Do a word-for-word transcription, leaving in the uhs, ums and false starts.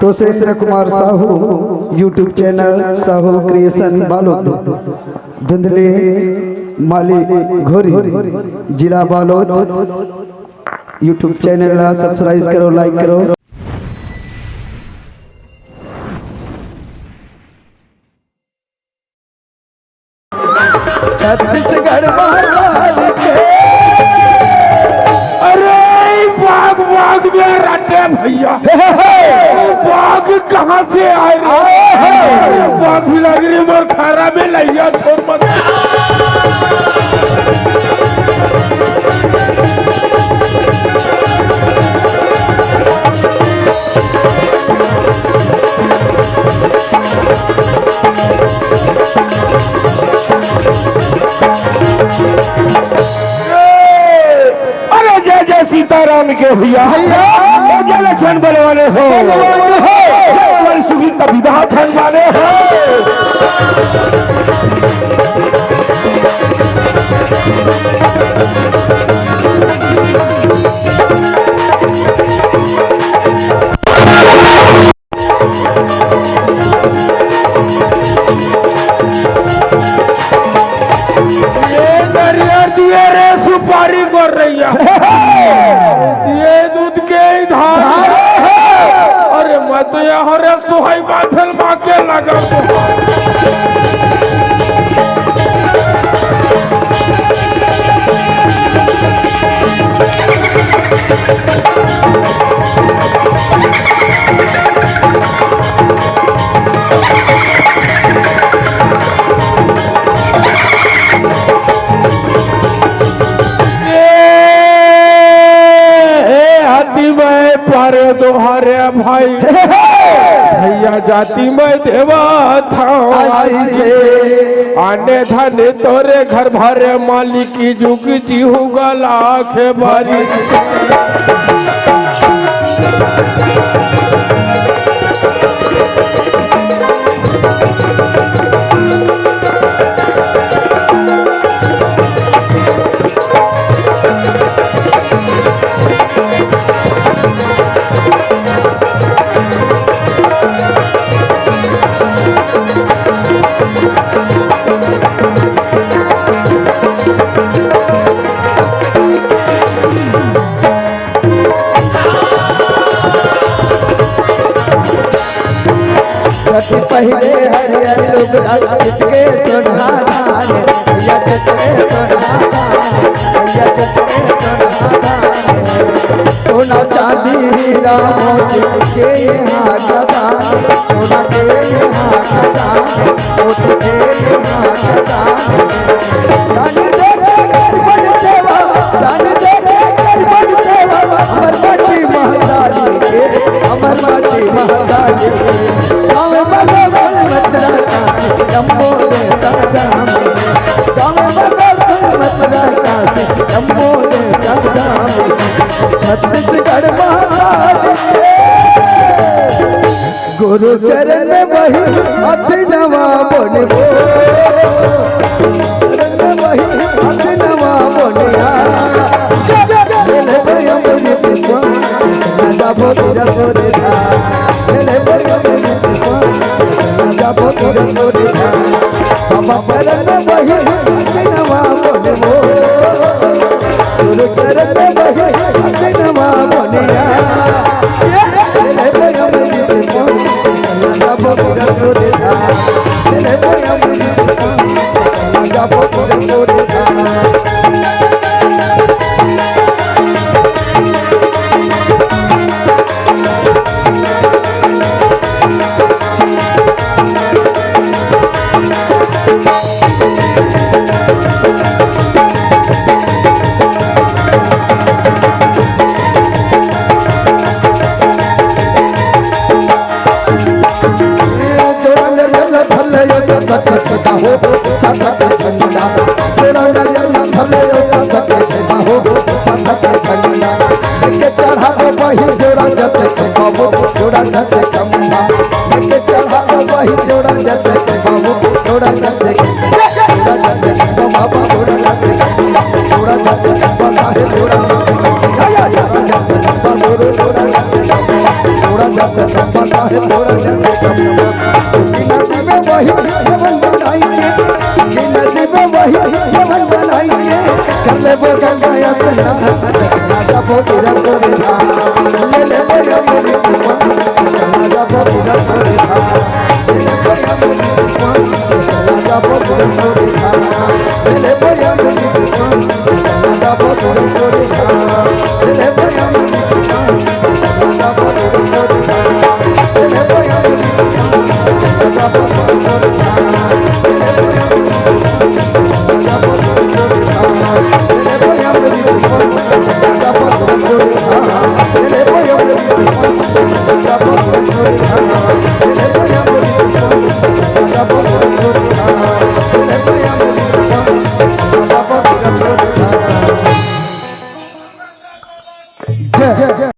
तो से Indra Kumar Sahu, YouTube channel Sahu Creation Balod, धुंधली माली घोरी, जिला बालोद। YouTube channel ला subscribe करो, like करो। छत्तीसगढ़ महाराज के। अरे, बाघ, बाघ में रटे भैया। बाघ कहाँ से आए रे? अरे, बाघ भी लग रही मोर खारा में, लैया छोड़ मत। अरे जय जय सीताराम के भैया, भैया। जय लक्षण बलवाने हो, बलवाने हो। जय बल सुग्रीव विधान वाले हो। ये नरियर दिए रे, सुपारी कर रही है। ये दूध के ही धार। अरे, मैं तो यहाँ रे सुहाई बादल माँ के लगा। ए, हे हाथी मैं पारे दोहारे भाई, भैया जाति मैं देवा था। आने धन तोरे घर भरे मालिक की जुग जीहू गला के बारी। कति पहिले हरियर लुगरा छिटके सोनहा धान, भैया छिटके सोनहा धान, भैया छिटके सोनहा धान। सोना चांदी हीरा मोती के यहाँ खदान, सोना के यहाँ खदान, मोती के यहाँ खदान। दान दे के कर बड़ सेवा, दान दे के कर बड़ सेवा, हमर माटी महतारी के, हमर माटी महतारी के। गाँव में बगल मत रहता, लंबो दे तक दाम। गाँव में बगल मत रहता, लंबो दे तक दाम। छत्तीसगढ़ महाराज के। गुरु चरण में वही अथनवा बनबो, चरण में वही अथनवा बनिया। ले ले भाई अमृत को, जाबो तेरा तोरे धाम। ले ले भाई अमृत को, जाबो तेरा तोरे धाम। बाबा चरण में वही अथनवा बनबो, गुरु चरण में वही अथनवा बनिया। पता है थोड़ा सा कि नदी में वही यवन बनाई के, कि नदी में वही यवन बनाई के, कर ले वो गंगा यात्रा, राजा वो